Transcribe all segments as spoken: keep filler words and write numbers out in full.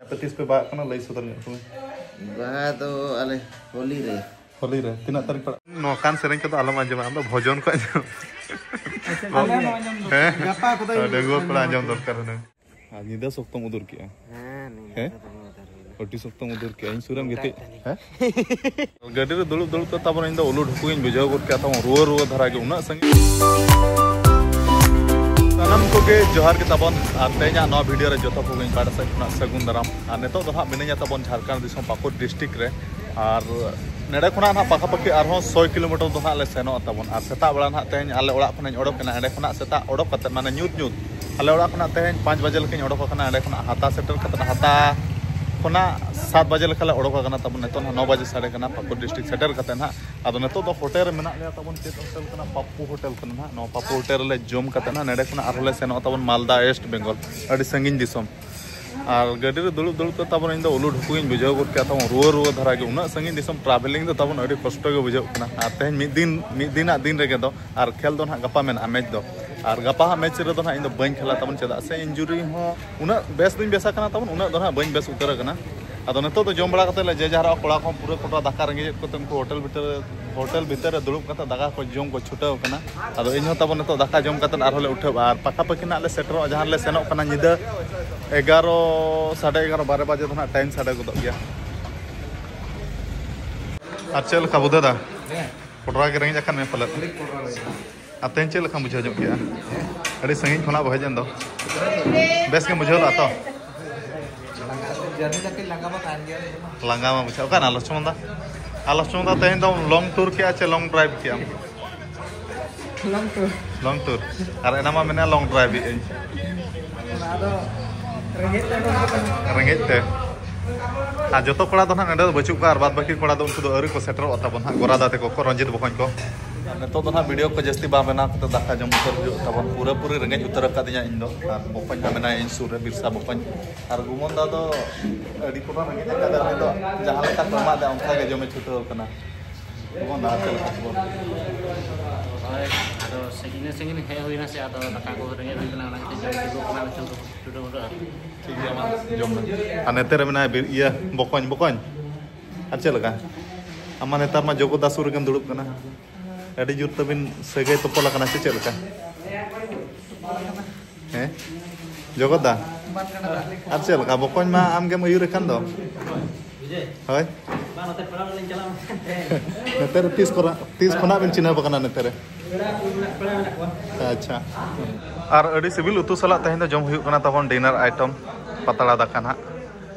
ᱟᱯᱮ ᱛᱤᱥ ᱯᱮ ᱵᱟᱦᱟᱜ ᱠᱟᱱᱟ, ᱞᱟᱹᱭ ᱥᱚᱫᱚᱨ ᱧᱚᱜ ᱠᱚᱢᱮ᱾ ᱵᱟᱦᱟ ᱫᱚ ᱟᱞᱮ ᱦᱳᱞᱤ ᱨᱮ᱾ ᱦᱳᱞᱤ ᱨᱮ ᱛᱤᱱᱟᱹᱜ ᱛᱟᱹᱨᱤᱠᱷ ᱯᱟᱲᱟᱜ? ᱱᱚᱝᱠᱟᱱ ᱥᱮᱨᱮᱧ ᱠᱚᱫᱚ ᱟᱞᱚᱢ ᱟᱸᱡᱚᱢᱟ, ᱟᱢ ᱫᱚ ᱵᱷᱚᱡᱚᱱ ᱠᱚ ᱟᱸᱡᱚᱢ᱾ ᱟᱞᱮ ᱦᱚᱸ ᱟᱸᱡᱚᱢ ᱫᱚᱨᱠᱟᱨ᱾ ᱦᱮᱸ? ᱜᱟᱯᱟ ᱠᱚᱫᱚ ᱰᱟᱺᱜᱩᱣᱟᱹ ᱠᱚᱲᱟ ᱟᱸᱡᱚᱢ ᱫᱚᱨᱠᱟᱨ ᱦᱩᱱᱟᱹᱝ᱾ ᱟᱨ ᱧᱤᱫᱟᱹ ᱥᱚᱠᱛᱚᱢ ᱩᱫᱩᱨ ᱠᱮᱜᱼᱟ᱾ ᱦᱮᱸ, ᱱᱤᱭᱟᱹ ᱦᱮᱸ? ᱫᱚ ᱫᱚᱢᱮ ᱩᱫᱟᱹᱨ ᱦᱩᱭᱱᱟ᱾ ᱟᱹᱰᱤ ᱥᱚᱠᱛᱚᱢ ᱩᱫᱩᱨ ᱠᱮᱜᱼᱟ᱾ ᱤᱧ ᱥᱩᱨ ᱨᱮᱢ ᱜᱤᱛᱤᱡ᱾ ᱦᱮᱸ? ᱜᱟᱹᱰᱤ ᱨᱮ ᱫᱩᱲᱩᱵ ᱫᱩᱲᱩᱵ ᱛᱮ ᱛᱟᱵᱚᱱ ᱤᱧ ᱫᱚ ᱩᱞᱩ ᱰᱷᱩᱠᱩ ᱜᱤᱧ ᱵᱩᱡᱷᱟᱹᱣ ᱜᱚᱫ ᱠᱮᱜᱼᱟ, ᱛᱟᱵᱚᱱ ᱨᱩᱣᱟᱹ ᱨᱩᱣᱟᱹ ᱫᱷᱟᱨᱟ ᱜᱮ ᱩᱱᱟᱹᱜ ᱥᱟᱺᱜᱤᱧ᱾ ᱥᱟᱱᱟᱢ ᱠᱚᱜᱮ ᱡᱚᱦᱟᱨ ᱜᱮ ᱛᱟᱵᱚᱱ, ᱟᱨ ᱛᱮᱦᱮᱧᱟᱜ ᱱᱚᱣᱟ ᱵᱷᱤᱰᱤᱭᱳ ᱨᱮ ᱡᱚᱛᱚ ᱠᱚᱜᱮ ᱤᱧ ᱯᱟᱦᱴᱟ ᱥᱮᱫ ᱠᱷᱚᱱᱟᱜ ᱥᱟᱹᱜᱩᱱ ᱫᱟᱨᱟᱢ᱾ ᱟᱨ ᱱᱤᱛᱚᱜ ᱫᱚ ᱦᱟᱸᱜ ᱢᱤᱱᱟᱹᱧᱟ ᱛᱟᱵᱚᱱ ᱡᱷᱟᱲᱠᱷᱚᱸᱰ ᱫᱤᱥᱚᱢ ᱯᱟᱹᱠᱩᱲ ᱰᱤᱥᱴᱨᱤᱠᱴ ᱨᱮ, ᱟᱨ ᱱᱚᱰᱮ ᱠᱷᱚᱱᱟᱜ ᱦᱟᱸᱜ ᱯᱟᱠᱟ ᱯᱟᱠᱤ ᱟᱨᱦᱚᱸ ᱥᱚᱭ ᱠᱤᱞᱳᱢᱤᱴᱟᱨ ᱫᱚ ᱦᱟᱸᱜ ᱞᱮ ᱥᱮᱱᱚᱜᱼᱟ ᱛᱟᱵᱚᱱ᱾ ᱟᱨ ᱥᱮᱛᱟᱜ ᱵᱮᱲᱟ ᱦᱟᱸᱜ ᱛᱮᱦᱮᱧ ᱟᱞᱮ ᱚᱲᱟᱜ ᱠᱷᱚᱱᱟᱜ ᱤᱧ ᱚᱰᱚᱠ ᱮᱱᱟ, ᱮᱸᱰᱮ ᱠᱷᱚᱱᱟᱜ ᱥᱮᱛᱟᱜ ᱚᱰᱚᱠ ᱠᱟᱛᱮ, ᱢᱟᱱᱮ ᱧᱩᱛ ᱧᱩᱛ ᱟᱞᱮ ᱚᱲᱟᱜ ᱠᱷᱚᱱᱟᱜ ᱛᱮᱦᱮᱧ ᱯᱟᱸᱪ ᱵᱟᱡᱮ ᱞᱮᱠᱟᱧ ᱚᱰᱚᱠ ᱟᱠᱟᱱᱟ, ᱮᱸᱰᱮ ᱠᱷᱚᱱᱟᱜ ᱦᱟᱛᱟ ᱥᱮᱴᱮᱨ ᱠᱟᱛᱮ, ᱦᱟᱛᱟ ᱠᱷᱚᱱᱟᱜ ᱥᱟᱛ ᱵᱟᱡᱮ ᱞᱮᱠᱟ ᱞᱮ ᱚᱰᱚᱠ ᱟᱠᱟᱱᱟ ᱛᱟᱵᱚᱱ᱾ ᱱᱤᱛᱚᱜ ᱦᱟᱸᱜ ᱱᱚ ᱵᱟᱡᱮ ᱥᱟᱰᱮ ᱠᱟᱱᱟ ᱯᱟᱹᱠᱩᱲ ᱰᱤᱥᱴᱨᱤᱠᱴ ᱥᱮᱴᱮᱨ ᱠᱟᱛᱮ ᱦᱟᱸᱜ᱾ ᱟᱫᱚ ᱱᱤᱛᱚᱜ ᱫᱚ ᱦᱳᱴᱮᱞ ᱨᱮ ᱢᱮᱱᱟᱜ ᱞᱮᱭᱟ ᱛᱟᱵᱚᱱ᱾ ᱪᱮᱫ ᱦᱳᱴᱮᱞ ᱠᱟᱱᱟ? ᱯᱟᱯᱯᱩ ᱦᱳᱴᱮᱞ ᱠᱟᱱᱟ ᱦᱟᱸᱜ᱾ ᱱᱚᱣᱟ ᱯᱟᱯᱯᱩ ᱦᱳᱴᱮᱞ ᱨᱮᱞᱮ ᱡᱚᱢ ᱠᱟᱛᱮ ᱦᱟᱸᱜ ᱱᱚᱰᱮ ᱠᱷᱚᱱᱟᱜ ᱟᱨᱦᱚᱸ ᱞᱮ ᱥᱮᱱᱚᱜᱼᱟ ᱛᱟᱵᱚᱱ ᱢᱟᱞᱫᱟ, ᱳᱭᱮᱥᱴ ᱵᱮᱝᱜᱚᱞ, ᱟᱹᱰᱤ ᱥᱟᱺᱜᱤᱧ ᱫᱤᱥᱚᱢ᱾ ᱟᱨ ᱜᱟᱹᱰᱤ ᱨᱮ ᱫᱩᱲᱩᱵ ᱫᱩᱲᱩᱵ ᱛᱮ ᱛᱟᱵᱚᱱ ᱤᱧ ᱫᱚ ᱩᱞᱩ ᱰᱷᱩᱠᱩ ᱜᱤᱧ ᱵᱩᱡᱷᱟᱹᱣ ᱜᱚᱫ ᱠᱮᱜᱼᱟ ᱛᱟᱵᱚᱱ, ᱨᱩᱣᱟᱹ ᱨᱩᱣᱟᱹ ᱫᱷᱟᱨᱟ ᱜᱮ᱾ ᱩᱱᱟᱹᱜ ᱥᱟᱺᱜᱤᱧ ᱫᱤᱥᱚᱢ ᱴᱨᱟᱵᱷᱮᱞᱤᱝ ᱫᱚ ᱛᱟᱵᱚᱱ ᱟᱹᱰᱤ ᱠᱚᱥᱴᱚ ᱜᱮ ᱵᱩᱡᱷᱟᱹᱜ ᱠᱟᱱᱟ᱾ ᱟᱨ ᱛᱮᱦᱮᱧ ᱢᱤᱫ ᱫᱤᱱ, ᱢᱤᱫ ᱫᱤᱱᱟᱜ ᱫᱤᱱ ᱨᱮᱜᱮ ᱫᱚ, ᱟᱨ ᱠᱷᱮᱞ ᱫᱚ ᱱᱟᱦᱟᱜ ᱜᱟᱯᱟ ᱢᱮᱱᱟᱜᱼᱟ, ᱢᱮᱪ ᱫᱚ᱾ ᱟᱨ ᱜᱟᱯᱟ ᱦᱟᱸᱜ ᱢᱮᱪ ᱨᱮᱫᱚ ᱱᱟᱦᱟᱜ ᱤᱧ ᱫᱚ ᱵᱟᱹᱧ ᱠᱷᱮᱞᱟ ᱛᱟᱵᱚᱱ, ᱪᱮᱫᱟᱜ ᱥᱮ ᱤᱧᱡᱩᱨᱤ ᱦᱚᱸ ᱩᱱᱟᱹᱜ ᱵᱮᱥ ᱫᱩᱧ ᱵᱮᱥ ᱟᱠᱟᱱᱟ ᱛᱟᱵᱚᱱ, ᱩᱱᱟᱹᱜ ᱫᱚ ᱱᱟᱦᱟᱜ ᱵᱟᱹᱧ ᱵᱮᱥ ᱩᱛᱟᱹᱨ ᱟᱠᱟᱱᱟ᱾ ᱟᱫᱚ ᱱᱤᱛᱚᱜ ᱫᱚ ᱡᱚᱢ ᱵᱟᱲᱟ ᱠᱟᱛᱮ ᱞᱮ ᱡᱮ ᱡᱟᱦᱟᱨᱚᱜᱼᱟ, ᱠᱚᱲᱟ ᱠᱚᱦᱚᱸ ᱯᱩᱨᱟᱹ ᱠᱚᱴᱨᱟ ᱫᱟᱠᱟ ᱨᱮᱸᱜᱮᱡ ᱮᱫ ᱠᱚᱛᱮ ᱩᱱᱠᱩ ᱦᱳᱴᱮᱞ ᱵᱷᱤᱛᱟᱹᱨ ᱨᱮ, ᱦᱳᱴᱮᱞ ᱵᱷᱤᱛᱟᱹᱨ ᱨᱮ ᱫᱩᱲᱩᱵ ᱠᱟᱛᱮ ᱫᱟᱠᱟ ᱠᱚ ᱡᱚᱢ ᱠᱚ ᱪᱷᱩᱴᱟᱹᱣ ᱟᱠᱟᱱᱟ᱾ ᱟᱫᱚ ᱤᱧ ᱦᱚᱸ ᱛᱟᱵᱚᱱ ᱱᱤᱛᱚᱜ ᱫᱟᱠᱟ ᱡᱚᱢ ᱠᱟᱛᱮ ᱟᱨᱦᱚᱸ ᱞᱮ ᱩᱴᱷᱟᱹᱜᱼᱟ᱾ ᱟᱨ ᱯᱟᱠᱟ ᱯᱟᱠᱤ ᱱᱟᱦᱟᱜ ᱞᱮ ᱥᱮᱴᱮᱨᱚᱜᱼᱟ ᱡᱟᱦᱟᱸ ᱨᱮᱞᱮ ᱥᱮᱱᱚᱜ ᱠᱟᱱᱟ ᱧᱤᱫᱟᱹ ᱮᱜᱟᱨᱚ, ᱥᱟᱰᱮ ᱮᱜᱟᱨᱚ, ᱵᱟᱨᱚ ᱵᱟᱡᱮ ᱫᱚ ᱱᱟᱦᱟᱜ ᱴᱟᱭᱤᱢ ᱥᱟᱰᱮ ᱜᱚᱫᱚᱜ ᱜᱮᱭᱟ᱾ ᱟᱨ ᱪᱮᱫ ᱞᱮᱠᱟ ᱵᱩᱫᱷᱟᱹ ᱫᱟ? ᱠᱚᱴᱨᱟ ᱜᱮ ᱨᱮᱸᱜᱮᱡ ᱟᱠᱟᱫ ᱢᱮᱭᱟ ᱯᱟᱞᱮᱫ? ᱟᱨ ᱛᱮᱦᱮᱧ ᱪᱮᱫ ᱞᱮᱠᱟᱢ ᱵᱩᱡᱷᱟᱹᱣ ᱧᱚᱜ ᱠᱮᱜᱼᱟ? ᱟᱹᱰᱤ ᱥᱟᱺᱜᱤᱧ ᱠᱷᱚᱱᱟᱜ ᱵᱚ ᱦᱮᱡ ᱮᱱ ᱫᱚ᱾ ᱵᱮᱥ ᱜᱮᱢ ᱵᱩᱡᱷᱟᱹᱣ ᱞᱮᱫᱼᱟ ᱛᱚ? ᱞᱟᱸᱜᱟ ᱢᱟ ᱵᱩᱡᱷᱟᱹᱜ᱾ ᱚᱠᱟᱨᱮ ᱞᱚᱪᱷᱢᱚᱱ ᱫᱟ? ᱟᱨ ᱞᱚᱪᱷᱢᱚᱱ ᱫᱟ ᱛᱮᱦᱮᱧ ᱫᱚ ᱞᱚᱝ ᱴᱩᱨ ᱠᱮᱜᱼᱟ ᱪᱮ ᱞᱚᱝ ᱰᱨᱟᱭᱤᱵᱷ ᱠᱮᱜᱼᱟᱢ? ᱞᱚᱝ ᱴᱩᱨ᱾ ᱞᱚᱝ ᱴᱩᱨ᱾ ᱟᱨ ᱮᱱᱟ ᱢᱟ ᱢᱮᱱᱟ ᱞᱚᱝ ᱰᱨᱟᱭᱤᱵᱷ ᱮᱜ ᱟᱹᱧ᱾ ᱚᱱᱟ ᱫᱚ ᱨᱮᱸᱜᱮᱡ ᱛᱮ ᱵᱟᱝ ᱠᱟᱱᱟ᱾ ᱨᱮᱸᱜᱮᱡ ᱛᱮ᱾ ᱟᱨ ᱡᱚᱛᱚ ᱠᱚᱲᱟ ᱫᱚ ᱱᱟᱦᱟᱜ ᱱᱚᱰᱮ ᱫᱚ ᱵᱟᱹᱪᱩᱜ ᱠᱚᱣᱟ, ᱟᱨ ᱵᱟᱫ ᱵᱟᱹᱠᱤ ᱠᱚᱲᱟ ᱫᱚ ᱩᱱᱠᱩ ᱫᱚ ᱟᱹᱣᱨᱤ ᱠᱚ ᱥᱮᱴᱮᱨᱚᱜᱼᱟ ᱛᱟᱵᱚᱱ ᱦᱟᱸᱜ, ᱜᱚᱨᱟᱫᱟ ᱛᱟᱠᱚ ᱠᱚ, ᱨᱚᱧᱡᱤᱛ ᱵᱚᱠᱚᱧ ᱠᱚ᱾ ᱟᱨ ᱱᱤᱛᱚᱜ ᱫᱚ ᱱᱟᱦᱟᱜ ᱵᱷᱤᱰᱤᱭᱳ ᱠᱚ ᱡᱟᱹᱥᱛᱤ ᱵᱟᱝ ᱵᱮᱱᱟᱣ ᱠᱟᱛᱮ ᱫᱟᱠᱟ ᱡᱚᱢ ᱩᱛᱟᱹᱨ ᱦᱩᱭᱩᱜ ᱛᱟᱵᱚᱱ᱾ ᱯᱩᱨᱟᱹᱯᱩᱨᱤ ᱨᱮᱸᱜᱮᱡ ᱩᱛᱟᱹᱨ ᱟᱠᱟᱫᱤᱧᱟ ᱤᱧ ᱫᱚ᱾ ᱟᱨ ᱵᱚᱠᱚᱧ ᱦᱚᱸ ᱢᱮᱱᱟᱭᱟ ᱤᱧ ᱥᱩᱨ ᱨᱮ, ᱵᱤᱨᱥᱟ ᱵᱚᱠᱚᱧ᱾ ᱟᱨ ᱜᱩᱢᱚᱱ ᱫᱟ ᱫᱚ ᱟᱹᱰᱤ ᱠᱚᱴᱟ ᱨᱮᱸᱜᱮᱡ ᱟᱠᱟᱫᱟ, ᱩᱱᱤ ᱫᱚ ᱡᱟᱦᱟᱸ ᱞᱮᱠᱟ ᱠᱚ ᱮᱢᱟᱫᱮᱭᱟ ᱚᱱᱠᱟ ᱜᱮ ᱡᱚᱢᱮ ᱪᱷᱩᱴᱟᱹᱣ ᱟᱠᱟᱱᱟ᱾ ᱜᱩᱢᱚᱱ ᱫᱟ, ᱪᱮᱫ ᱞᱮᱠᱟ ᱠᱷᱚᱵᱚᱨ? ᱟᱫᱚ ᱥᱟᱺᱜᱤᱧ ᱥᱟᱺᱜᱤᱧ ᱦᱮᱡ ᱦᱩᱭᱱᱟ ᱥᱮ, ᱟᱫᱚ ᱫᱟᱠᱟ ᱠᱚ ᱨᱮᱸᱜᱮᱡ ᱦᱩᱭ ᱠᱟᱱᱟ, ᱚᱱᱟ ᱠᱷᱟᱹᱛᱤᱨ ᱡᱚᱢ ᱪᱩᱰᱟᱹᱜ ᱠᱟᱱᱟ, ᱪᱩᱰᱟᱹᱜ ᱦᱩᱰᱟᱹᱜ ᱟᱨᱠᱤ᱾ ᱴᱷᱤᱠ ᱜᱮᱭᱟ, ᱢᱟ ᱡᱚᱢ ᱢᱮ᱾ ᱟᱨ ᱱᱚᱛᱮ ᱨᱮ ᱢᱮᱱᱟᱭᱟ ᱵᱤᱨ-, ᱤᱭᱟᱹ, ᱵᱚᱠᱚᱧ, ᱵᱚᱠᱚᱧ᱾ ᱟᱨ ᱪᱮᱫ ᱞᱮᱠᱟ? ᱟᱢ ᱢᱟ ᱱᱮᱛᱟᱨ ᱢᱟ ᱡᱚᱜᱚᱫ ᱫᱟ ᱥᱩᱨ ᱨᱮᱜᱮᱢ ᱫᱩᱲᱩᱵ ᱠᱟᱱᱟ᱾ ᱟᱹᱰᱤ ᱡᱳᱨ ᱛᱟᱹᱵᱤᱱ ᱥᱟᱹᱜᱟᱹᱭ ᱛᱚᱯᱚᱞ ᱟᱠᱟᱱᱟ ᱥᱮ ᱪᱮᱫ ᱞᱮᱠᱟ? ᱦᱮᱸ? ᱡᱚᱜᱚᱫ ᱫᱟ? ᱟᱨ ᱪᱮᱫ ᱞᱮᱠᱟ? ᱵᱚᱠᱚᱧ ᱢᱟ ᱟᱢ ᱜᱮᱢ ᱟᱹᱭᱩᱨᱮ ᱠᱟᱱ ᱫᱚ᱾ ᱦᱳᱭ? ᱱᱚᱛᱮ ᱨᱮ ᱛᱤᱥ ᱠᱷᱚᱱᱟᱜ, ᱛᱤᱥ ᱠᱷᱚᱱᱟᱜ ᱵᱤᱱ ᱪᱤᱱᱦᱟᱹᱯ ᱟᱠᱟᱱᱟ ᱱᱚᱛᱮ ᱨᱮ? ᱟᱪᱪᱷᱟ᱾ ᱟᱨ ᱟᱹᱰᱤ ᱥᱤᱵᱤᱞ ᱩᱛᱩ ᱥᱟᱞᱟᱜ ᱛᱮᱦᱮᱧ ᱫᱚ ᱡᱚᱢ ᱦᱩᱭᱩᱜ ᱠᱟᱱᱟ ᱛᱟᱵᱚᱱ dinner item, ᱯᱟᱛᱲᱟ ᱫᱟᱠᱟ ᱱᱟᱦᱟᱜ᱾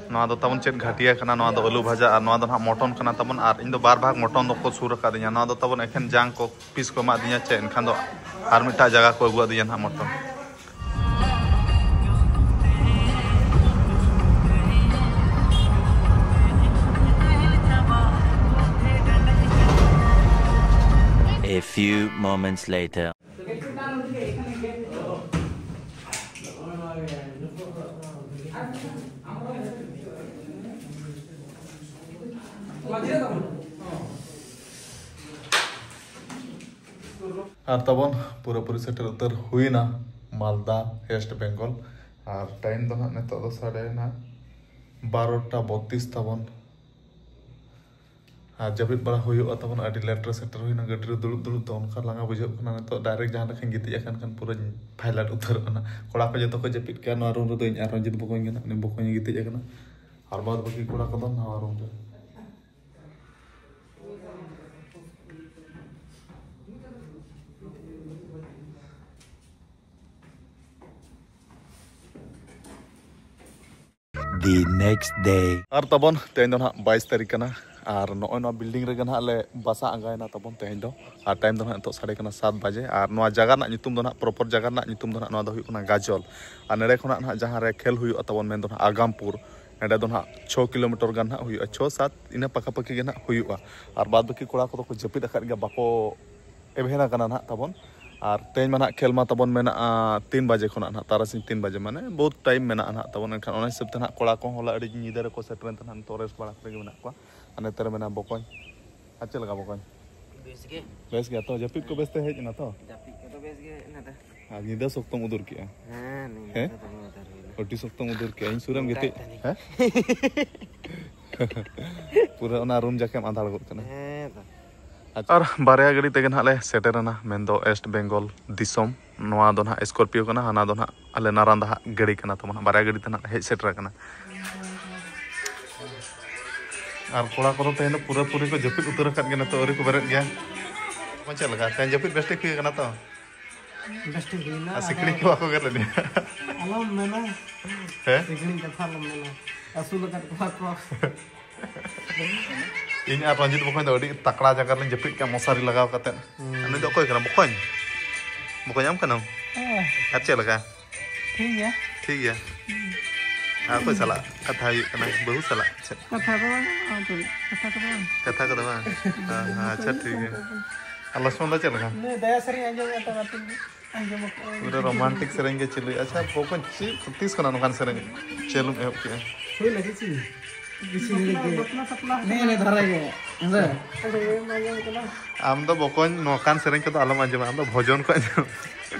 ᱱᱚᱣᱟ ᱫᱚ ᱛᱟᱵᱚᱱ ᱪᱮᱫ ᱜᱷᱟᱹᱴᱤᱭᱟ ᱠᱟᱱᱟ, ᱱᱚᱣᱟ ᱫᱚ ᱟᱹᱞᱩ ᱵᱷᱟᱡᱟ, ᱟᱨ ᱱᱚᱣᱟ ᱫᱚ ᱱᱟᱦᱟᱜ mutton ᱠᱟᱱᱟ ᱛᱟᱵᱚᱱ᱾ ᱟᱨ ᱤᱧ ᱫᱚ ᱵᱟᱨ ᱵᱷᱟᱜᱽ mutton ᱫᱚᱠᱚ ᱥᱩᱨ ᱟᱠᱟᱫᱤᱧᱟ᱾ ᱱᱚᱣᱟ ᱫᱚ ᱛᱟᱵᱚᱱ ᱮᱠᱷᱮᱱ ᱡᱟᱝ ᱠᱚ piece ᱠᱚ ᱮᱢᱟᱫᱤᱧᱟ ᱪᱮ, ᱮᱱᱠᱷᱟᱱ ᱫᱚ ᱟᱨ ᱢᱤᱫᱴᱟᱜ ᱡᱟᱭᱜᱟ ᱠᱚ ᱟᱹᱜᱩᱣᱟᱫᱤᱧᱟ ᱱᱟᱦᱟᱜ mutton᱾ A few moments later. ᱟᱨ ᱛᱟᱵᱚᱱ ᱯᱩᱨᱟᱹᱯᱩᱨᱤ ᱥᱮᱴᱮᱨ ᱩᱛᱟᱹᱨ ᱦᱩᱭᱱᱟ ᱢᱟᱞᱫᱟ, West Bengal᱾ ᱟᱨ time ᱫᱚ ᱱᱟᱦᱟᱜ ᱱᱤᱛᱚᱜ ᱫᱚ ᱥᱟᱰᱮᱭᱮᱱᱟ ᱵᱟᱨᱚᱴᱟ ᱵᱚᱛᱛᱤᱥ ᱛᱟᱵᱚᱱ᱾ ᱟᱨ ᱡᱟᱹᱯᱤᱫ ᱵᱟᱲᱟ ᱦᱩᱭᱩᱜᱼᱟ ᱛᱟᱵᱚᱱ, ᱟᱹᱰᱤ late ᱨᱮ ᱥᱮᱴᱮᱨ ᱦᱩᱭᱱᱟ᱾ ᱜᱟᱹᱰᱤ ᱨᱮ ᱫᱩᱲᱩᱵ ᱫᱩᱲᱩᱵ ᱫᱚ ᱚᱱᱠᱟ ᱞᱟᱸᱜᱟ ᱵᱩᱡᱷᱟᱹᱜ ᱠᱟᱱᱟ᱾ ᱱᱤᱛᱚᱜ direct ᱡᱟᱦᱟᱸ ᱞᱮᱠᱟᱧ ᱜᱤᱛᱤᱡ ᱟᱠᱟᱱ ᱠᱷᱟᱱ ᱯᱩᱨᱟᱹᱧ ᱯᱷᱟᱭᱞᱟᱴ ᱩᱛᱟᱹᱨᱚᱜ ᱠᱟᱱᱟ᱾ ᱠᱚᱲᱟ ᱠᱚ ᱡᱚᱛᱚ ᱠᱚ ᱡᱟᱹᱯᱤᱫ ᱠᱮᱜᱼᱟ ᱱᱚᱣᱟ room ᱨᱮᱫᱚ, ᱤᱧ ᱟᱨ ᱨᱚᱧᱡᱤᱛ ᱵᱚᱠᱚᱧ ᱜᱮ ᱱᱟᱜ, ᱩᱱᱤ ᱵᱚᱠᱚᱧ ᱮ ᱜᱤᱛᱤᱡ ᱟᱠᱟᱱᱟ᱾ ᱟᱨ ᱵᱟᱫ ᱵᱟᱹᱠᱤ ᱠᱚᱲᱟ ᱠᱚᱫᱚ ᱱᱟᱣᱟ room ᱨᱮ᱾ The next day. ᱟᱨ ᱛᱟᱵᱚᱱ ᱛᱮᱦᱮᱧ ᱫᱚ ᱱᱟᱦᱟᱜ ᱵᱟᱭᱤᱥ ᱛᱟᱹᱨᱤᱠᱷ ᱠᱟᱱᱟ, ᱟᱨ ᱱᱚᱜᱼᱚᱭ ᱱᱚᱣᱟ building ᱨᱮᱜᱮ ᱱᱟᱦᱟᱜ ᱞᱮ ᱵᱟᱥᱟ ᱟᱸᱜᱟᱭᱮᱱᱟ ᱛᱟᱵᱚᱱ ᱛᱮᱦᱮᱧ ᱫᱚ᱾ ᱟᱨ time ᱫᱚ ᱱᱟᱦᱟᱜ ᱱᱤᱛᱚᱜ ᱥᱟᱰᱮ ᱠᱟᱱᱟ ᱥᱟᱛ ᱵᱟᱡᱮ, ᱟᱨ ᱱᱚᱣᱟ ᱡᱟᱭᱜᱟ ᱨᱮᱱᱟᱜ ᱧᱩᱛᱩᱢ ᱫᱚ ᱱᱟᱦᱟᱜ, proper ᱡᱟᱭᱜᱟ ᱨᱮᱱᱟᱜ ᱧᱩᱛᱩᱢ ᱫᱚ ᱱᱟᱦᱟᱜ, ᱱᱚᱣᱟ ᱫᱚ ᱦᱩᱭᱩᱜ ᱠᱟᱱᱟ ᱜᱟᱡᱚᱞ᱾ ᱟᱨ ᱱᱚᱰᱮ ᱠᱷᱚᱱᱟᱜ ᱱᱟᱦᱟᱜ ᱡᱟᱦᱟᱸ ᱨᱮ ᱠᱷᱮᱞ ᱦᱩᱭᱩᱜᱼᱟ ᱛᱟᱵᱚᱱ, ᱢᱮᱱᱫᱚ ᱱᱟᱦᱟᱜ ᱟᱜᱟᱢᱯᱩᱨ, ᱱᱚᱰᱮ ᱫᱚ ᱱᱟᱦᱟᱜ ᱪᱷᱚ kilometer ᱜᱟᱱ ᱱᱟᱦᱟᱜ ᱦᱩᱭᱩᱜᱼᱟ, ᱪᱷᱚ ᱥᱟᱛ ᱤᱱᱟᱹ ᱯᱟᱠᱟᱯᱟᱠᱤ ᱜᱮ ᱱᱟᱦᱟᱜ ᱦᱩᱭᱩᱜᱼᱟ᱾ ᱟᱨ ᱵᱟᱫ ᱵᱟᱹᱠᱤ ᱠᱚᱲᱟ ᱠᱚᱫᱚ ᱠᱚ ᱡᱟᱹᱯᱤᱫ ᱟᱠᱟᱫ ᱜᱮᱭᱟ, ᱵᱟᱠᱚ ᱮᱵᱷᱮᱱ ᱟᱠᱟᱱᱟ ᱱᱟᱦᱟᱜ ᱛᱟᱵᱚᱱ᱾ ᱟᱨ ᱛᱮᱦᱮᱧ ᱢᱟ ᱱᱟᱦᱟᱜ ᱠᱷᱮᱞ ᱢᱟ ᱛᱟᱵᱚᱱ ᱢᱮᱱᱟᱜᱼᱟ ᱛᱤᱱ ᱵᱟᱡᱮ ᱠᱷᱚᱱᱟᱜ ᱱᱟᱦᱟᱜ, ᱛᱟᱨᱟᱥᱤᱧ ᱛᱤᱱ ᱵᱟᱡᱮ, ᱢᱟᱱᱮ ᱵᱚᱦᱩᱛ time ᱢᱮᱱᱟᱜᱼᱟ ᱱᱟᱦᱟᱜ ᱛᱟᱵᱚᱱ᱾ ᱮᱱᱠᱷᱟᱱ ᱚᱱᱟ ᱦᱤᱥᱟᱹᱵ ᱛᱮ ᱱᱟᱦᱟᱜ ᱠᱚᱲᱟ ᱠᱚᱦᱚᱸ ᱦᱚᱞᱟ ᱟᱹᱰᱤ ᱧᱤᱫᱟᱹ ᱨᱮᱠᱚ ᱥᱮᱴᱮᱨᱮᱱ ᱛᱮ ᱱᱟᱦᱟᱜ ᱱᱤᱛᱚᱜ rest ᱵᱟᱲᱟ ᱠᱟᱛᱮ ᱜᱮ ᱢᱮᱱᱟᱜ ᱠᱚᱣᱟ᱾ ᱟᱨ ᱱᱚᱛᱮ ᱨᱮ ᱢᱮᱱᱟᱜᱼᱟ ᱵᱚᱠᱚᱧ᱾ ᱟᱨ ᱪᱮᱫ ᱞᱮᱠᱟ ᱵᱚᱠᱚᱧ? ᱵᱮᱥ ᱜᱮ᱾ ᱵᱮᱥ ᱜᱮᱭᱟ ᱛᱚ, ᱡᱟᱹᱯᱤᱫ ᱠᱚ ᱵᱮᱥ ᱛᱮ ᱦᱮᱡ ᱮᱱᱟ ᱛᱚ? ᱡᱟᱹᱯᱤᱫ ᱠᱚᱫᱚ ᱵᱮᱥ ᱜᱮ ᱦᱮᱡ ᱮᱱᱟ ᱛᱚ᱾ ᱟᱨ ᱧᱤᱫᱟᱹ ᱥᱚᱠᱛᱚᱢ ᱩᱫᱩᱨ ᱠᱮᱜᱼᱟ᱾ ᱦᱮᱸ, ᱧᱤᱫᱟᱹ ᱦᱮᱸ? ᱫᱚ ᱫᱚᱢᱮ ᱩᱫᱟᱹᱨ ᱦᱩᱭᱱᱟ᱾ ᱟᱹᱰᱤ ᱥᱚᱠᱛᱚᱢ ᱩᱫᱩᱨ ᱠᱮᱜᱼᱟ, ᱤᱧ ᱥᱩᱨ ᱨᱮᱢ ᱱᱚᱝᱠᱟᱭ ᱜᱤᱛᱤᱡ᱾ ᱛᱟᱦᱮᱱ᱾ ᱦᱮᱸ? ᱯᱩᱨᱟᱹ ᱚᱱᱟ ᱨᱩᱢ ᱡᱟᱠᱮᱢ ᱟᱸᱫᱷᱟᱲ ᱜᱚᱫ ᱠᱟᱱᱟ᱾ ᱦᱮᱸ ᱛᱚ᱾ ᱟᱨ ᱵᱟᱨᱭᱟ ᱜᱟᱹᱰᱤ ᱛᱮᱜᱮ ᱱᱟᱦᱟᱜ ᱞᱮ ᱥᱮᱴᱮᱨᱮᱱᱟ, ᱢᱮᱱᱫᱚ ᱳᱭᱮᱥᱴ ᱵᱮᱝᱜᱚᱞ ᱫᱤᱥᱚᱢ᱾ ᱱᱚᱣᱟ ᱫᱚ ᱱᱟᱦᱟᱜ ᱥᱠᱚᱨᱯᱤᱭᱳ ᱠᱟᱱᱟ, ᱦᱟᱱᱟ ᱫᱚ ᱱᱟᱦᱟᱜ ᱟᱞᱮ ᱱᱟᱨᱟᱱᱫᱟ ᱦᱟᱜ ᱜᱟᱹᱰᱤ ᱠᱟᱱᱟ᱾ ᱛᱟᱵᱚᱱ ᱵᱟᱨᱭᱟ ᱜᱟᱹᱰᱤ ᱛᱮ ᱱᱟᱦᱟᱜ ᱦᱮᱡ ᱥᱮᱴᱮᱨ ᱟᱠᱟᱱᱟ᱾ ᱟᱨ ᱠᱚᱲᱟ ᱠᱚᱫᱚ ᱛᱮᱦᱮᱧ ᱫᱚ ᱯᱩᱨᱟᱹᱯᱩᱨᱤ ᱠᱚ ᱡᱟᱹᱯᱤᱫ ᱩᱛᱟᱹᱨ ᱟᱠᱟᱫ ᱜᱮᱭᱟ, ᱱᱤᱛᱚᱜ ᱟᱹᱣᱨᱤ ᱠᱚ ᱵᱮᱨᱮᱫ ᱜᱮᱭᱟ᱾ ᱪᱮᱫ ᱞᱮᱠᱟ ᱛᱮᱦᱮᱧ ᱡᱟᱹᱯᱤᱫ ᱵᱮᱥ ᱴᱷᱤᱠ ᱦᱩᱭ ᱟᱠᱟᱱᱟ ᱛᱚ? ᱵᱮᱥ ᱴᱷᱤᱠ ᱦᱩᱭᱱᱟ, ᱟᱨ ᱟᱫᱚ ᱥᱤᱠᱲᱤᱡ ᱠᱚ ᱵᱟᱠᱚ ᱜᱮᱨ ᱞᱮᱫ ᱢᱮᱭᱟ? ᱟᱞᱚᱢ ᱢᱮᱱᱟ᱾ ᱦᱮᱸ? ᱥᱤᱠᱲᱤᱡ ᱠᱟᱛᱷᱟ ᱟᱞᱚᱢ ᱢᱮᱱᱟ, ᱟᱹᱥᱩᱞ ᱟᱠᱟᱫ ᱠᱚᱣᱟ ᱠᱚ᱾ ᱤᱧ ᱟᱨ ᱨᱚᱧᱡᱤᱛ ᱵᱚᱠᱚᱧ ᱫᱚ ᱟᱹᱰᱤ ᱛᱟᱠᱲᱟ ᱡᱟᱭᱜᱟ ᱨᱮᱞᱤᱧ ᱡᱟᱹᱯᱤᱫ ᱠᱮᱜᱼᱟ, ᱢᱚᱥᱟᱨᱤ ᱞᱟᱜᱟᱣ ᱠᱟᱛᱮᱫ᱾ ᱦᱩᱸ᱾ ᱱᱩᱭ ᱫᱚ ᱚᱠᱚᱭ ᱠᱟᱱᱟ? ᱵᱚᱠᱚᱧ? ᱵᱚᱠᱚᱧ ᱟᱢ ᱠᱟᱱᱟᱢ? ᱦᱮᱸ᱾ ᱟᱨ ᱪᱮᱫ ᱞᱮᱠᱟ? ᱴᱷᱤᱠ ᱜᱮᱭᱟ᱾ ᱴᱷᱤᱠ ᱜᱮᱭᱟ? ᱦᱩᱸ᱾ ᱟᱨ ᱚᱠᱚᱭ ᱥᱟᱞᱟᱜ ᱠᱟᱛᱷᱟ ᱦᱩᱭᱩᱜ ᱠᱟᱱᱟ? ᱵᱟᱹᱦᱩ ᱥᱟᱞᱟᱜ? ᱪᱮᱫ? ᱠᱟᱛᱷᱟ ᱫᱚ ᱵᱟᱝ, ᱟᱨ ᱪᱮᱫ? ᱠᱟᱛᱷᱟ ᱠᱚᱫᱚ ᱵᱟᱝ᱾ ᱠᱟᱛᱷᱟ ᱠᱚᱫᱚ ᱵᱟᱝ? ᱦᱮᱸ, ᱦᱮᱸ, ᱟᱪᱪᱷᱟ, ᱴᱷᱤᱠ ᱜᱮᱭᱟ᱾ ᱟᱨ ᱞᱚᱠᱥᱢᱚᱱ ᱫᱚ ᱪᱮᱫ ᱞᱮᱠᱟ? ᱩᱱᱤ ᱫᱟᱭᱟ ᱥᱮᱨᱮᱧ ᱟᱸᱡᱚᱢᱮᱫ ᱛᱟᱦᱮᱱᱟ, ᱛᱤᱱ ᱟᱸᱡᱚᱢ ᱟᱠᱟᱫ᱾ ᱯᱩᱨᱟᱹ ᱨᱳᱢᱟᱱᱴᱤᱠ ᱥᱮᱨᱮᱧ ᱜᱮ ᱪᱟᱹᱞᱩᱭ᱾ ᱟᱪᱪᱷᱟ, ᱵᱚᱠᱚᱧ, ᱪᱮᱫ, ᱛᱤᱥ ᱠᱷᱚᱱᱟᱜ ᱱᱚᱝᱠᱟᱱ ᱥᱮᱨᱮᱧ ᱪᱟᱹᱞᱩᱢ ᱮᱦᱚᱵ ᱠᱮᱜᱼᱟ? ᱦᱩᱭ ᱞᱟᱹᱜᱤᱫ ᱪᱮᱫ? ᱵᱮᱥᱤ ᱜᱷᱟᱹᱲᱤᱡ ᱜᱮ᱾ ᱵᱟᱯᱞᱟ ᱥᱟᱯᱞᱟ ᱱᱮᱜᱼᱮ ᱱᱮ ᱫᱷᱟᱨᱟ ᱜᱮ᱾ ᱦᱮᱸ ᱥᱮ? ᱟᱫᱚ ᱵᱟᱹᱧ ᱟᱸᱡᱚᱢ ᱠᱟᱫᱟ᱾ ᱟᱢ ᱫᱚ ᱵᱚᱠᱚᱧ ᱱᱚᱝᱠᱟᱱ ᱥᱮᱨᱮᱧ ᱠᱚᱫᱚ ᱟᱞᱚᱢ ᱟᱸᱡᱚᱢᱟ, ᱟᱢ ᱫᱚ ᱵᱷᱚᱡᱚᱱ ᱠᱚ ᱟᱸᱡᱚᱢ᱾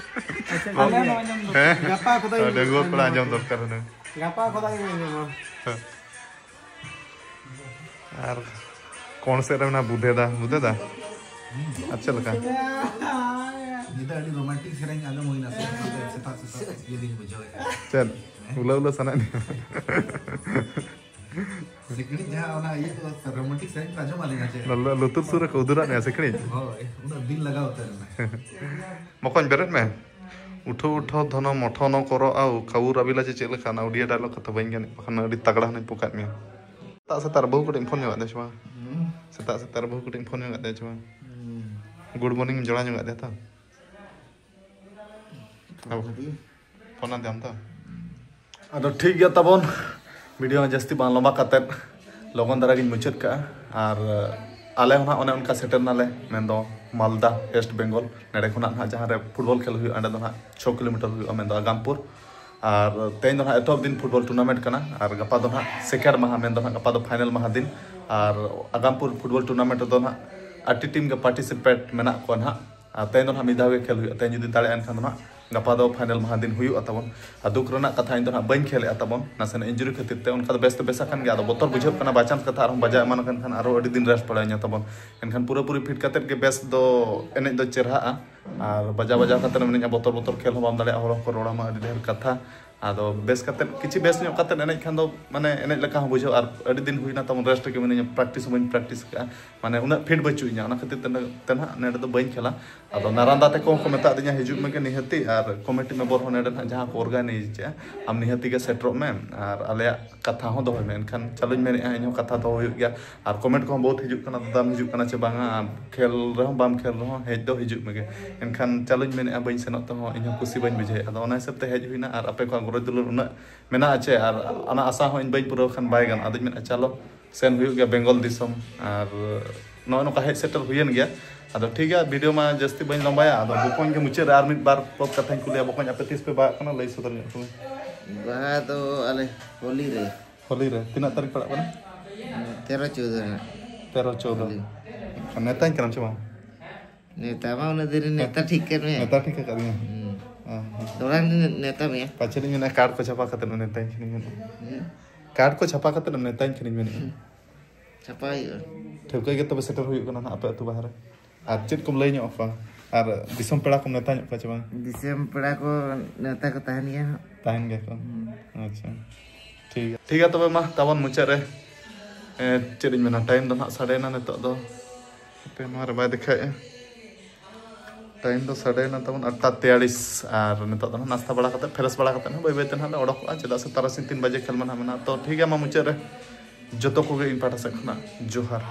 ᱟᱪᱪᱷᱟ, ᱟᱞᱮ ᱦᱚᱸ ᱟᱸᱡᱚᱢ ᱫᱚᱨᱠᱟᱨ᱾ ᱦᱮᱸ? ᱜᱟᱯᱟ ᱠᱷᱚᱱᱟᱜ ᱰᱟᱺᱜᱩᱣᱟᱹ ᱠᱚᱲᱟ ᱟᱸᱡᱚᱢ ᱫᱚᱨᱠᱟᱨ ᱦᱩᱱᱟᱹᱝ᱾ ᱜᱟᱯᱟ ᱠᱷᱚᱱᱟᱜ ᱤᱧ ᱟᱸᱡᱚᱢᱟ᱾ ᱦᱮᱸ᱾ ᱟᱨ ᱠᱚᱬ ᱥᱮᱫ ᱨᱮ ᱢᱮᱱᱟᱜ ᱵᱩᱫᱷᱮ ᱫᱟ, ᱵᱩᱫᱷᱮ ᱫᱟ? ᱟᱨ ᱪᱮᱫ ᱞᱮᱠᱟ? ᱧᱤᱫᱟᱹ ᱟᱹᱰᱤ ᱨᱳᱢᱟᱱᱴᱤᱠ ᱥᱮᱨᱮᱧ ᱟᱸᱡᱚᱢ ᱦᱩᱭᱱᱟ ᱥᱮ, ᱚᱱᱟᱛᱮ ᱥᱮᱛᱟᱜ ᱥᱮᱛᱟᱜ ᱤᱭᱟᱹ ᱜᱤᱧ ᱵᱩᱡᱷᱟᱹᱣᱮᱫᱼᱟ᱾ ᱪᱮᱫ? ᱩᱞᱟᱹ ᱩᱞᱟᱹ ᱥᱟᱱᱟᱭᱮᱫ ᱢᱮᱭᱟ? ᱥᱤᱠᱲᱤᱡ ᱡᱟᱦᱟᱸ ᱚᱱᱟ ᱤᱭᱟᱹ ᱠᱚ, ᱨᱳᱢᱟᱱᱴᱤᱠ ᱥᱮᱨᱮᱧ ᱠᱚ ᱟᱸᱡᱚᱢ ᱟᱹᱞᱤᱧᱟ ᱪᱮ? ᱞᱩ-, ᱞᱩᱛᱩᱨ ᱥᱩᱨ ᱨᱮᱠᱚ ᱩᱫᱩᱨᱟᱜ ᱢᱮᱭᱟ ᱥᱤᱠᱲᱤᱡ? ᱦᱳᱭ, ᱩᱱᱟᱹᱜ ᱵᱤᱞ ᱞᱟᱜᱟᱣ ᱩᱛᱟᱹᱨ ᱮᱱᱟ᱾ ᱵᱚᱠᱚᱧ, ᱵᱮᱨᱮᱫ ᱢᱮ᱾ ᱩᱴᱷᱳ, ᱩᱴᱷᱳ, ᱫᱷᱚᱱᱚ, ᱢᱚᱴᱷᱚ, ᱱᱚ, ᱠᱚᱨᱚ, ᱟᱣ, ᱠᱟᱣᱩ, ᱨᱟᱵᱤᱞᱟ ᱪᱮ ᱪᱮᱫ ᱞᱮᱠᱟ? ᱚᱱᱟ ᱩᱰᱤᱭᱟ ᱰᱟᱭᱞᱚᱜ ᱠᱟᱛᱷᱟ ᱵᱟᱹᱧ ᱜᱟᱱᱮᱫ, ᱵᱟᱠᱷᱟᱱ ᱟᱹᱰᱤ ᱛᱟᱜᱲᱟ ᱦᱟᱱᱮᱧ ᱯᱚᱠᱟᱫ ᱢᱮᱭᱟ᱾ ᱥᱮᱛᱟᱜ ᱥᱮᱛᱟᱜ ᱨᱮ ᱵᱟᱹᱦᱩ ᱠᱟᱹᱴᱤᱡ ᱮᱢ ᱯᱷᱳᱱ ᱧᱚᱜ ᱟᱫᱮᱭᱟ ᱪᱮ ᱵᱟᱝ? ᱦᱩᱸ᱾ ᱥᱮᱛᱟᱜ ᱥᱮᱛᱟᱜ ᱨᱮ ᱵᱟᱹᱦᱩ ᱠᱟᱹᱴᱤᱡ ᱮᱢ ᱯᱷᱳᱱ ᱧᱚᱜ ᱟᱫᱮᱭᱟ ᱪᱮ ᱵᱟᱝ? ᱦᱩᱸ᱾ Good morning ᱮᱢ ᱡᱚᱲᱟᱣ ᱧᱚᱜ ᱟᱫᱮᱭᱟ ᱛᱚ? ᱯᱷᱳᱱ ᱟᱫᱮᱭᱟᱢ ᱛᱚ? ᱟᱫᱚ ᱴᱷᱤᱠ ᱜᱮᱭᱟ ᱛᱟᱵᱚᱱ, ᱵᱷᱤᱰᱤᱭᱳ ᱦᱚᱸ ᱡᱟᱹᱥᱛᱤ ᱵᱟᱝ ᱞᱚᱢᱵᱟ ᱠᱟᱛᱮᱫ ᱞᱚᱜᱚᱱ ᱫᱷᱟᱨᱟ ᱜᱤᱧ ᱢᱩᱪᱟᱹᱫ ᱠᱟᱜᱼᱟ᱾ ᱟᱨ ᱟᱞᱮ ᱦᱚᱸ ᱱᱟᱦᱟᱜ ᱚᱱᱮ ᱚᱱᱠᱟ ᱥᱮᱴᱮᱨ ᱱᱟᱞᱮ, ᱢᱮᱱᱫᱚ ᱢᱟᱞᱫᱟ, ᱳᱭᱮᱥᱴ ᱵᱮᱝᱜᱚᱞ᱾ ᱱᱚᱸᱰᱮ ᱠᱷᱚᱱᱟᱜ ᱱᱟᱦᱟᱜ ᱡᱟᱦᱟᱸ ᱨᱮ ᱯᱷᱩᱴᱵᱚᱞ ᱠᱷᱮᱞ ᱦᱩᱭᱩᱜᱼᱟ, ᱚᱸᱰᱮ ᱫᱚ ᱱᱟᱦᱟᱜ ᱪᱷᱚ ᱠᱤᱞᱳᱢᱤᱴᱟᱨ ᱦᱩᱭᱩᱜᱼᱟ, ᱢᱮᱱᱫᱚ ᱟᱜᱟᱢᱯᱩᱨ᱾ ᱟᱨ ᱛᱮᱦᱮᱧ ᱫᱚ ᱱᱟᱦᱟᱜ ᱮᱛᱚᱦᱚᱵ ᱫᱤᱱ ᱯᱷᱩᱴᱵᱚᱞ ᱴᱩᱨᱱᱟᱢᱮᱱᱴ ᱠᱟᱱᱟ, ᱟᱨ ᱜᱟᱯᱟ ᱫᱚ ᱱᱟᱦᱟᱜ ᱥᱮᱠᱮᱱᱰ ᱢᱟᱦᱟ, ᱢᱮᱱᱫᱚ ᱱᱟᱦᱟᱜ ᱜᱟᱯᱟ ᱫᱚ ᱯᱷᱟᱭᱱᱮᱞ ᱢᱟᱦᱟ ᱫᱤᱱ᱾ ᱟᱨ ᱟᱜᱟᱢᱯᱩᱨ ᱯᱷᱩᱴᱵᱚᱞ ᱴᱩᱨᱱᱟᱢᱮᱱᱴ ᱨᱮᱫᱚ ᱱᱟᱦᱟᱜ ᱟᱹᱰᱤ ᱴᱤᱢ ᱜᱮ ᱯᱟᱨᱴᱤᱥᱤᱯᱮᱴ ᱢᱮᱱᱟᱜ ᱠᱚᱣᱟ ᱱᱟᱦᱟᱜ᱾ ᱟᱨ ᱛᱮᱦᱮᱧ ᱫᱚ ᱱᱟᱦᱟᱜ ᱢᱤᱫ ᱫᱷᱟᱣ ᱜᱮ ᱠᱷᱮᱞ ᱦᱩᱭᱩᱜᱼᱟ᱾ ᱛᱮᱦᱮᱧ ᱡᱩᱫᱤ ᱫᱟᱲᱮᱭᱟᱜᱼᱟ, ᱮᱱᱠᱷᱟᱱ ᱫᱚ ᱱᱟᱦᱟᱜ ᱜᱟᱯᱟ ᱫᱚ ᱯᱷᱟᱭᱱᱮᱞ ᱢᱟᱦᱟ ᱫᱤᱱ ᱦᱩᱭᱩᱜᱼᱟ ᱛᱟᱵᱚᱱ᱾ ᱟᱨ ᱫᱩᱠ ᱨᱮᱱᱟᱜ ᱠᱟᱛᱷᱟ, ᱤᱧ ᱫᱚ ᱱᱟᱦᱟᱜ ᱵᱟᱹᱧ ᱠᱷᱮᱞᱮᱜᱼᱟ ᱛᱟᱵᱚᱱ, ᱱᱟᱥᱮᱱᱟᱜ ᱤᱱᱡᱩᱨᱤ ᱠᱷᱟᱹᱛᱤᱨ ᱛᱮ᱾ ᱚᱱᱠᱟ ᱫᱚ ᱵᱮᱥ ᱫᱚ ᱵᱮᱥ ᱟᱠᱟᱱ ᱜᱮᱭᱟ, ᱟᱫᱚ ᱵᱚᱛᱚᱨ ᱵᱩᱡᱷᱟᱹᱜ ᱠᱟᱱᱟ, by chance ᱠᱟᱛᱷᱟ ᱟᱨᱦᱚᱸ ᱵᱟᱡᱟᱣ ᱮᱢᱟᱱ ᱟᱠᱟᱱ ᱠᱷᱟᱱ ᱟᱨᱦᱚᱸ ᱟᱹᱰᱤ ᱫᱤᱱ ᱨᱮᱥᱴ ᱯᱟᱲᱟᱣ ᱤᱧᱟ ᱛᱟᱵᱚᱱ᱾ ᱮᱱᱠᱷᱟᱱ ᱯᱩᱨᱟᱹᱯᱩᱨᱤ ᱯᱷᱤᱴ ᱠᱟᱛᱮᱫ ᱜᱮ ᱵᱮᱥ ᱫᱚ ᱮᱱᱮᱡ ᱫᱚ ᱪᱮᱨᱦᱟᱜᱼᱟ᱾ ᱟᱨ ᱵᱟᱡᱟᱣ ᱵᱟᱡᱟᱣ ᱠᱟᱛᱮᱫ ᱢᱮᱱᱟᱹᱧᱟ, ᱵᱚᱛᱚᱨ ᱵᱚᱛᱚᱨ ᱠᱷᱮᱞ ᱦᱚᱸ ᱵᱟᱢ ᱫᱟᱲᱮᱭᱟᱜᱼᱟ, ᱦᱚᱲ ᱦᱚᱸᱠᱚ ᱨᱚᱲᱟᱢᱟ ᱟᱹᱰᱤ ᱰᱷᱮᱨ ᱠᱟᱛᱷᱟ᱾ ᱟᱫᱚ ᱵᱮᱥ ᱠᱟᱛᱮᱫ, ᱠᱤᱪᱷᱩ ᱵᱮᱥ ᱧᱚᱜ ᱠᱟᱛᱮᱫ ᱮᱱᱮᱡ ᱠᱷᱟᱱ ᱫᱚ ᱢᱟᱱᱮ ᱮᱱᱮᱡ ᱞᱮᱠᱟ ᱦᱚᱸ ᱵᱩᱡᱷᱟᱹᱜᱼᱟ᱾ ᱟᱨ ᱟᱹᱰᱤ ᱫᱤᱱ ᱦᱩᱭᱱᱟ ᱛᱟᱵᱚᱱ ᱨᱮᱥᱴ ᱨᱮᱜᱮ ᱢᱮᱱᱟᱹᱧᱟ, ᱯᱨᱮᱠᱴᱤᱥ ᱦᱚᱸ ᱵᱟᱹᱧ ᱯᱨᱮᱠᱴᱤᱥ ᱠᱟᱜᱼᱟ, ᱢᱟᱱᱮ ᱩᱱᱟᱹᱜ ᱯᱷᱤᱴ ᱵᱟᱹᱪᱩᱜ ᱤᱧᱟ, ᱚᱱᱟ ᱠᱷᱟᱹᱛᱤᱨ ᱛᱮ ᱱᱟᱜ ᱛᱮ ᱱᱟᱦᱟᱜ ᱱᱚᱰᱮ ᱫᱚ ᱵᱟᱹᱧ ᱠᱷᱮᱞᱟ᱾ ᱟᱫᱚ ᱱᱟᱨᱟᱱᱫᱟ ᱛᱟᱠᱚ ᱦᱚᱸᱠᱚ ᱢᱮᱛᱟ ᱫᱤᱧᱟ, "ᱦᱤᱡᱩᱜ ᱢᱮᱜᱮ ᱱᱤᱦᱟᱹᱛᱤ, ᱟᱨ ᱠᱚᱢᱤᱴᱤ ᱢᱮᱢᱵᱚᱨ ᱦᱚᱸ ᱱᱚᱰᱮ ᱱᱟᱦᱟᱜ ᱡᱟᱦᱟᱸ ᱠᱚ ᱚᱨᱜᱟᱱᱟᱭᱤᱡᱽ ᱮᱜᱼᱟ, ᱟᱢ ᱱᱤᱦᱟᱹᱛᱤ ᱜᱮ ᱥᱮᱴᱮᱨᱚᱜ ᱢᱮ, ᱟᱨ ᱟᱞᱮᱭᱟᱜ ᱠᱟᱛᱷᱟ ᱦᱚᱸ ᱫᱚᱦᱚᱭ ᱢᱮ᱾" ᱮᱱᱠᱷᱟᱱ ᱪᱟᱞᱩᱧ ᱢᱮᱱᱮᱫᱼᱟ, ᱤᱧᱦᱚᱸ ᱠᱟᱛᱷᱟ ᱫᱚᱦᱚ ᱦᱩᱭᱩᱜ ᱜᱮᱭᱟ᱾ ᱟᱨ ᱠᱚᱢᱮᱱᱴ ᱠᱚᱦᱚᱸ ᱵᱚᱦᱩᱛ ᱦᱤᱡᱩᱜ ᱠᱟᱱᱟ, "ᱫᱟᱫᱟᱢ ᱦᱤᱡᱩᱜ ᱠᱟᱱᱟ ᱪᱮ ᱵᱟᱝᱟ?" ᱟᱢ ᱠᱷᱮᱞ ᱨᱮᱦᱚᱸ ᱵᱟᱢ ᱠᱷᱮᱞ ᱨᱮᱦᱚᱸ ᱦᱮᱡ ᱫᱚ ᱦᱤᱡᱩᱜ ᱢᱮᱜᱮ᱾ ᱮᱱᱠᱷᱟᱱ ᱪᱟᱞᱩᱧ ᱢᱮᱱᱮᱫᱼᱟ, ᱵᱟᱹᱧ ᱥᱮᱱᱚᱜ ᱛᱮᱦᱚᱸ ᱤᱧᱦᱚᱸ ᱠᱩᱥᱤ ᱵᱟᱹᱧ ᱵᱩᱡᱷᱟᱹᱣᱮᱫᱼᱟ᱾ ᱟᱫᱚ ᱚᱱᱟ ᱦᱤᱥᱟᱹᱵ ᱛᱮ ᱦᱮᱡ ᱦᱩᱭᱱᱟ, ᱟᱨ ᱟᱯᱮ ᱠᱚᱣᱟᱜ ᱜᱚᱨᱚᱡᱽ ᱫᱩᱞᱟᱹᱲ ᱩᱱᱟᱹᱜ ᱢᱮᱱᱟᱜᱼᱟ ᱪᱮ, ᱟᱨ ᱚᱱᱟ ᱟᱥᱟ ᱦᱚᱸ ᱤᱧ ᱵᱟᱹᱧ ᱯᱩᱨᱟᱹᱣ ᱠᱷᱟᱱ ᱵᱟᱭ ᱜᱟᱱᱚᱜᱼᱟ᱾ ᱟᱫᱚᱧ ᱢᱮᱱᱮᱫᱼᱟ, ᱪᱟᱞᱚ ᱥᱮᱱ ᱦᱩᱭᱩᱜ ᱜᱮᱭᱟ ᱵᱮᱝᱜᱚᱞ ᱫᱤᱥᱚᱢ᱾ ᱟᱨ ᱱᱚᱜᱼᱚᱭ ᱱᱚᱝᱠᱟ ᱦᱮᱡ ᱥᱮᱴᱮᱨ ᱦᱩᱭᱮᱱ ᱜᱮᱭᱟ᱾ ᱟᱫᱚ ᱴᱷᱤᱠ ᱜᱮᱭᱟ, ᱵᱷᱤᱰᱤᱭᱳ ᱢᱟ ᱡᱟᱹᱥᱛᱤ ᱵᱟᱹᱧ ᱞᱚᱢᱵᱟᱭᱟ᱾ ᱟᱫᱚ ᱵᱚᱠᱚᱧ ᱜᱮ ᱢᱩᱪᱟᱹᱫ ᱨᱮ ᱟᱨ ᱢᱤᱫ ᱵᱟᱨ ᱯᱚᱫ ᱠᱟᱛᱷᱟᱧ ᱠᱩᱞᱤᱭᱟ᱾ ᱵᱚᱠᱚᱧ, ᱟᱯᱮ ᱛᱤᱥ ᱯᱮ ᱵᱟᱦᱟᱜ ᱠᱟᱱᱟ? ᱞᱟᱹᱭ ᱥᱚᱫᱚᱨ ᱧᱚᱜ ᱛᱟᱵᱚᱱ᱾ ᱵᱟᱦᱟ ᱫᱚ ᱟᱞᱮ ᱦᱳᱞᱤ ᱨᱮ᱾ ᱦᱳᱞᱤ ᱨᱮ ᱛᱤᱱᱟᱹᱜ ᱛᱟᱹᱨᱤᱠᱷ ᱯᱟᱲᱟᱜ ᱠᱟᱱᱟ? ᱛᱮᱨᱚ ᱪᱳᱫᱽᱫᱳ ᱨᱮ᱾ ᱛᱮᱨᱚ ᱪᱳᱫᱽᱫᱳ᱾ ᱦᱳᱞᱤ᱾ ᱱᱮᱛᱟᱧ ᱠᱟᱱᱟᱢ ᱪᱮ ᱵᱟᱝ? ᱱᱮᱛᱟ ᱢᱟ ᱩᱱᱟᱹᱜ ᱫᱤᱱ ᱨᱮ ᱱᱮᱛᱟ ᱴᱷᱤᱠ ᱠᱟᱫ ᱢᱮᱭᱟ᱾ ᱱᱮᱛᱟ ᱴᱷᱤᱠ ᱟᱠᱟᱫ ᱢᱮᱭᱟ᱾ ᱦᱩᱸ᱾ ᱚ, ᱦᱮᱸ᱾ ᱛᱷᱚᱲᱟ ᱱᱮᱛᱟ ᱢᱮᱭᱟ᱾ ᱯᱟᱪᱮᱫ ᱤᱧ ᱢᱮᱱᱟ, ᱠᱟᱨᱰ ᱠᱚ ᱪᱷᱟᱯᱟ ᱠᱟᱛᱮᱫ ᱱᱮᱛᱟᱧ ᱠᱷᱟᱱᱤᱧ ᱢᱮᱱᱟ᱾ ᱦᱩᱸ᱾ ᱠᱟᱨᱰ ᱠᱚ ᱪᱷᱟᱯᱟ ᱠᱟᱛᱮᱫ ᱱᱮᱛᱟᱧ ᱠᱷᱟᱱᱤᱧ ᱢᱮᱱᱟ᱾ ᱦᱩᱸ᱾ ᱪᱷᱟᱯᱟ ᱦᱩᱭᱩᱜᱼᱟ᱾ ᱴᱷᱟᱹᱣᱠᱟᱹ ᱜᱮ ᱛᱚᱵᱮ ᱥᱮᱴᱮᱨ ᱦᱩᱭᱩᱜ ᱠᱟᱱᱟ ᱱᱟᱦᱟᱜ ᱟᱯᱮ ᱟᱹᱛᱩ ᱵᱟᱦᱟ ᱨᱮ᱾ ᱟᱨ ᱪᱮᱫ ᱠᱚᱢ ᱞᱟᱹᱭ ᱧᱚᱜ ᱟᱠᱚᱣᱟ? ᱟᱨ ᱫᱤᱥᱚᱢ ᱯᱮᱲᱟ ᱠᱚᱢ ᱱᱮᱛᱟ ᱧᱚᱜ ᱠᱚᱣᱟ ᱪᱮ ᱵᱟᱝ? ᱫᱤᱥᱚᱢ ᱯᱮᱲᱟ ᱠᱚ ᱱᱮᱣᱛᱟ ᱠᱚ ᱛᱟᱦᱮᱱ ᱜᱮᱭᱟ ᱦᱟᱸᱜ᱾ ᱛᱟᱦᱮᱱ ᱜᱮᱭᱟ ᱠᱚ? ᱦᱩᱸ᱾ ᱟᱪᱪᱷᱟ, ᱴᱷᱤᱠ ᱜᱮᱭᱟ᱾ ᱴᱷᱤᱠ ᱜᱮᱭᱟ, ᱛᱚᱵᱮ ᱢᱟ ᱛᱟᱵᱚᱱ ᱢᱩᱪᱟᱹᱫ ᱨᱮ, ᱮ, ᱪᱮᱫ ᱤᱧ ᱢᱮᱱᱟ, ᱴᱟᱭᱤᱢ ᱫᱚ ᱱᱟᱦᱟᱜ ᱥᱟᱰᱮᱭᱮᱱᱟ ᱱᱤᱛᱚᱜ ᱫᱚ᱾ ᱦᱟᱯᱮ, ᱱᱚᱣᱟ ᱨᱮ ᱵᱟᱭ ᱫᱮᱠᱷᱟᱣᱮᱫᱼᱟ᱾ ᱴᱟᱭᱤᱢ ᱫᱚ ᱥᱟᱰᱮᱭᱮᱱᱟ ᱛᱟᱵᱚᱱ ᱟᱴᱴᱟ ᱛᱮᱭᱟᱞᱤᱥ, ᱟᱨ ᱱᱤᱛᱚᱜ ᱫᱚ ᱱᱟᱦᱟᱜ ᱱᱟᱥᱛᱟ ᱵᱟᱲᱟ ᱠᱟᱛᱮ, ᱯᱷᱨᱮᱥ ᱵᱟᱲᱟ ᱠᱟᱛᱮ ᱱᱟᱦᱟᱜ ᱵᱟᱹᱭ ᱵᱟᱹᱭ ᱛᱮ ᱱᱟᱦᱟᱜ ᱞᱮ ᱚᱰᱚᱠᱚᱜᱼᱟ, ᱪᱮᱫᱟᱜ ᱥᱮ ᱛᱟᱨᱟᱥᱤᱧ ᱛᱤᱱ ᱵᱟᱡᱮ ᱠᱷᱮᱞ ᱢᱟ ᱱᱟᱦᱟᱜ ᱢᱮᱱᱟᱜᱼᱟ᱾ ᱛᱚ ᱴᱷᱤᱠ ᱜᱮᱭᱟ, ᱢᱟ ᱢᱩᱪᱟᱹᱫ ᱨᱮ ᱡᱚᱛᱚ ᱠᱚᱜᱮ ᱤᱧ ᱯᱟᱦᱴᱟ ᱥᱮᱫ ᱠᱷᱚᱱᱟᱜ ᱡᱚᱦᱟᱨ᱾